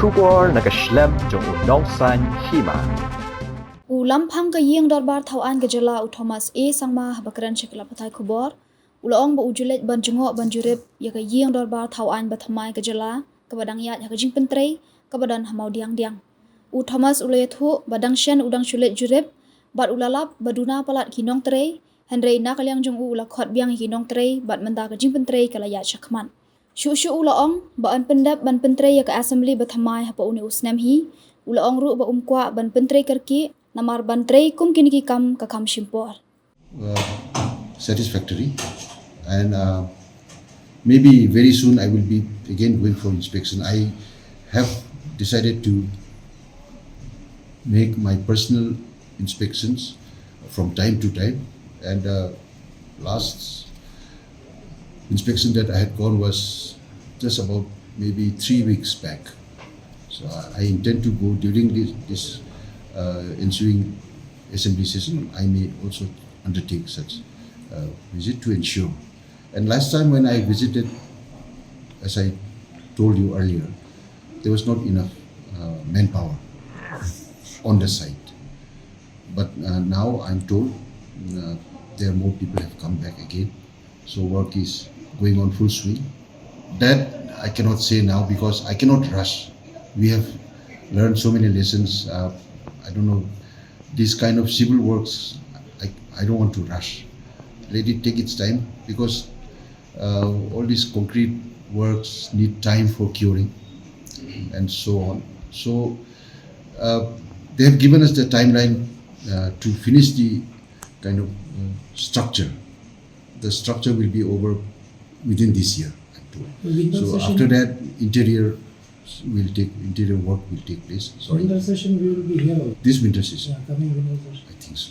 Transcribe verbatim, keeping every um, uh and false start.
Khubor na ka shlem jong u Nongsaiñ Hima. U Lamphang ka Ïing Dorbar Thawaiñ ka Jylla, u Thomas A Sangma, haba kren sha ki lad pathai khubor, u la ong ba u ju leit ban jngoh ban jurip ïa ka Ïing Dorbar Thawaiñ ba thymmai ka Jylla, kaba dang ïaid ha ka jingpyntrei kaba don ha Mawdiangdiang. U Thomas u la ïathuh ba dang shen u dang shu leit jurip bad u la lap ba duna palat ki nongtrei, hynrei na ka liang jong u u la khot biang ïa ki nongtrei bad mynta ka jingpyntrei ka la ïaid shakhmat. Shuh shuh u la ong ba yn pyndep ban pyntrei ïa ka Assembly ba thymmai hapoh une u snem hi. U la ong ruh ba um kwah ban pyntrei kyrkieh, namar ban trei kum kine ki kam ka kham shim por. Uh, satisfactory, and uh, maybe very soon I will be again going for inspection. I have decided to make my personal inspections from time to time, and uh, last inspection that I had gone was just about maybe three weeks back. So I, I intend to go during this, this uh, ensuing assembly session. I may also undertake such uh, visit to ensure. And last time when I visited, as I told you earlier, there was not enough uh, manpower on the site. But uh, now I'm told uh, there are more people have come back again. So work is going on full swing. That I cannot say now because I cannot rush. We have learned so many lessons. Uh, I don't know, this kind of civil works, I, I don't want to rush. Let it take its time because uh, all these concrete works need time for curing and so on. So uh, they have given us the timeline uh, to finish the kind of uh, structure. The structure will be over within this year, I'm told. The winter So session, after that, interior will take interior work will take place. Sorry, winter session we will be here also. This winter session, Yeah, coming winter session. I think so.